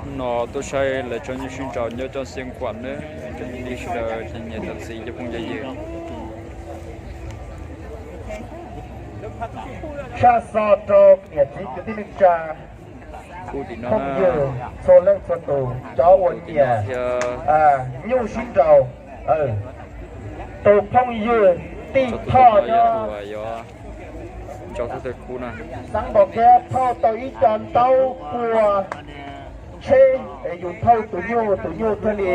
No tuaj saib lawv tsob nyuj sib nraus nyob rau Xiav Kuam na, cov niam txiv sawv daws, cov niam cov txiv cov phooj cov ywg. Tshaj xov rau niam txiv kwv tij neej tsa, phooj ywg txhua leej txhua tus, cov uas nyiam nyuj sib nraus, tus phooj ywg Tij Thoj nyob Xeev Npos Kiab thauj tau ib co ntaub pua tsheb es yus thauj tus nyuj, tus nyuj thiaj li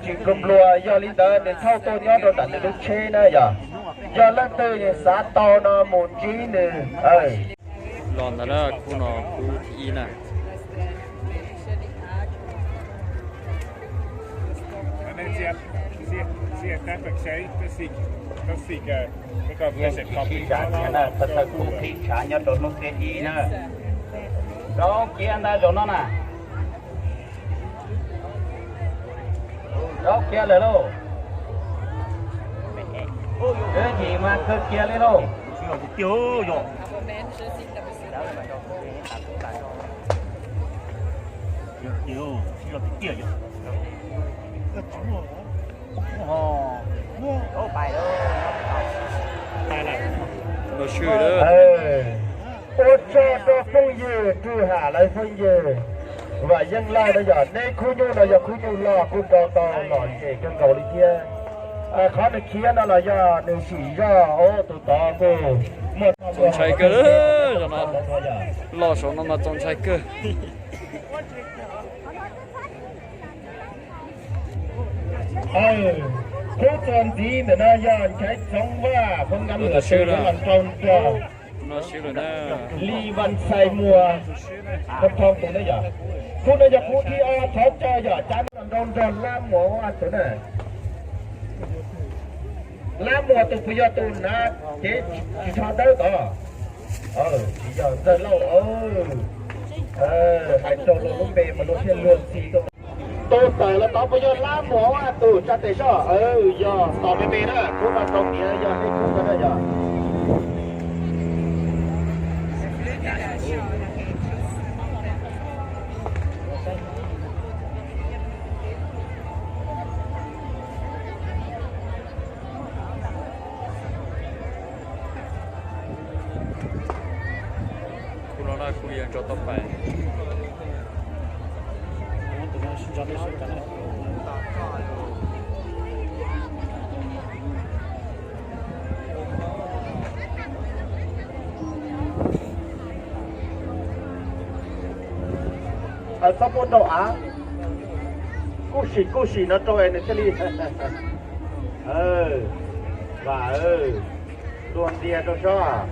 tsis nplua nplua. Yog li ntawd nws thauj tuaj nyob rau ntawm nws lub tsheb na yog. Yog leej twg xav tau no mus ntsib nws. Los ntawd na, khub no khub thib ib na. Yeej tsis sib zam tias na, thawj thawj khub qhib tshav nyob rau hnub thib ib na. Rau kiag ntag zaum no na. Rau kiag lawm lauj. Twb yim mas kawg kiag li lauj. Ua tsaug rau phooj ywg Rwg Ham lawv phooj ywg, Vam Yeej Lauj na yog, neb khub nyuj no yog khub nyuj loj kuj nrau tau lom zem kawg nkaus li thiab. Qhov nws khiav no los yog nws sim zog, tus tod kuj muaj txaus ntshai kawg, loj saum no mas txaus ntshai kawg. Khub txuas ntxiv ntawm no yog Nchaiv Txoov Vaj, khub nqab lawm los nrau nrog Li Vaj Xais Muas, khub thoob tus na yog. Khub no yog khub thib ob, thov caw yog cab los nrau nrog Lab Muas tus na. Lab Muas tus puas yog tus hnav cev tsis rho dawb tod? Tsis yog, Ntxawg Lauj. Hais rau luag lub npe mas luag thiaj luag ntxhi tuaj. Tus tawm los tod puas yog Lab Muas tus tsa tes soj? Yog, tos me me na, khub no rau tiav yog neb khub no na yog. Khub no na khub yuav nrau tau pais. Txhob muab rau av, kuj sim kuj sim no rau es nws thiaj li. Vam, luag ntxias rau sob.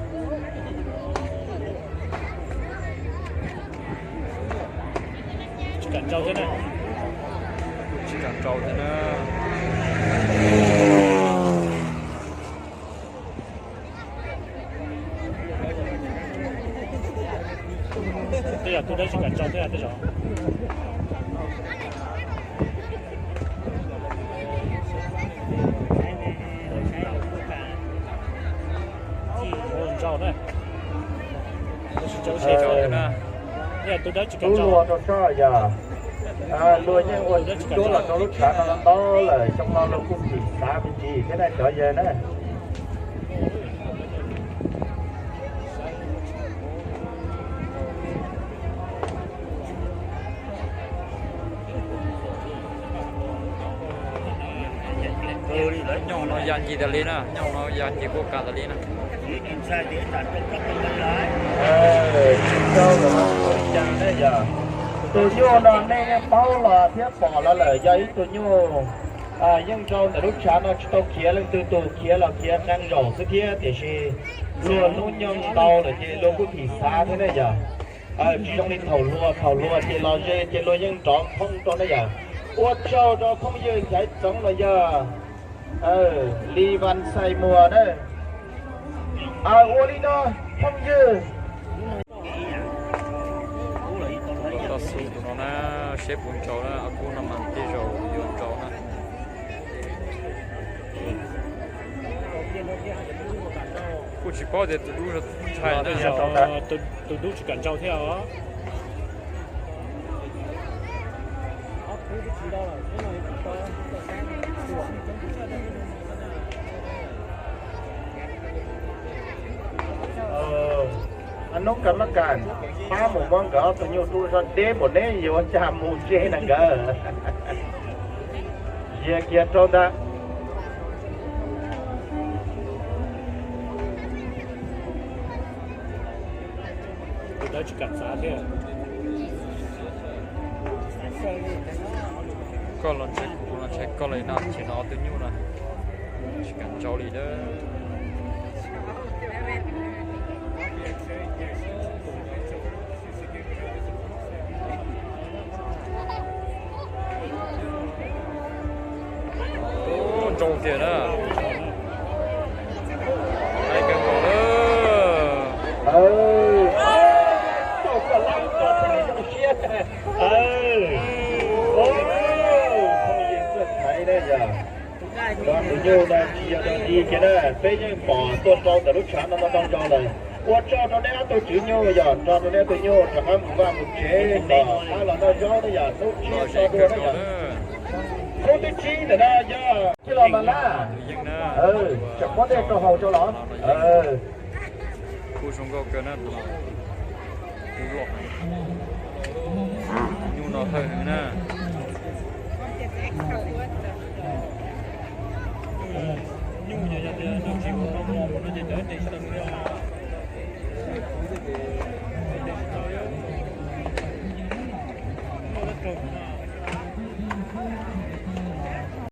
Tsis kam nrau thiab na. Tsis kam nrau thiab na. Tej zaum tus dawb tsis kam nrau thiab tej zaum. Nrau na. Tus dawb tsis kam nrau. Luag yeej ua cuab los rau lub tshav no ntau lawm, xyoo no luag kuj thim xav me ntsis thiab na cov yawg na. Nyooj no ya ncig tas li na, nyooj no ya ncig kuj kam tas li na. Tsis tau los ua li cas ne yog. Tus nyuj no nej yeej paub los thiab pom los lawm, yog ib tug nyuj yeej nrau ntawm lub tshav no tsis tau khiav leej twg tus, khiav los khiav qee zaum xwb thiab, tiam sis luag hnub nyoog ntau lawm ces luag kuj thim xav thiab ne yog. Tsis zoo li thaum hluas, thaum hluas ces los ze ces luag yeej nrov phoob rau ne yog. Ua tsaug rau phooj ywg Nchaiv Txoov los yog Li Vaj Xais Muas na. Ua li no phooj ywg. Toj xu tus no na, seb puas nrau na, khub no mas tej zaum yuav nrau na. Kuj tsis paub tias tus dub ntshai na. Tus dub tsis kam nrau thiab os. Noob Kas Mab Kas, pab mus muab nkawd ob tug nyuj rub zog deb npaum neb yuav ua cas mus tseg na nkawd. Yia kiag rau ntag. Tus dawb tsis kam txav thiab. Koj los ntshai kuv, kuv los ntshai koj li no, ces no ob tug nyuj no tsis kam tso li dab. Ub, ntsoo tiag na. Ais kawg nkaus na. Tus nyuj no tsis yog dog dig kiag na, peb yeej pom tuaj rau ntawm lub tshav no no ntau ntau lawm. Ua tsaug rau neb ob tug tswv nyuj, yog nrog rau neb ob tug nyuj rov qab mus vaj mus tsev los qab los noj zaub na, yog hnub tsib tso dua na yog. Hnub thib tsib ntawm no yog tij laug Mas Laj, tseem muab dej rau haus rau los. Kuj zoo nkauj kawg na, tus no. Nyuj no hawj heev na. Nyuj yog yog tias nws tsis ua rau mos no ces cov tes tsis tau nws li os.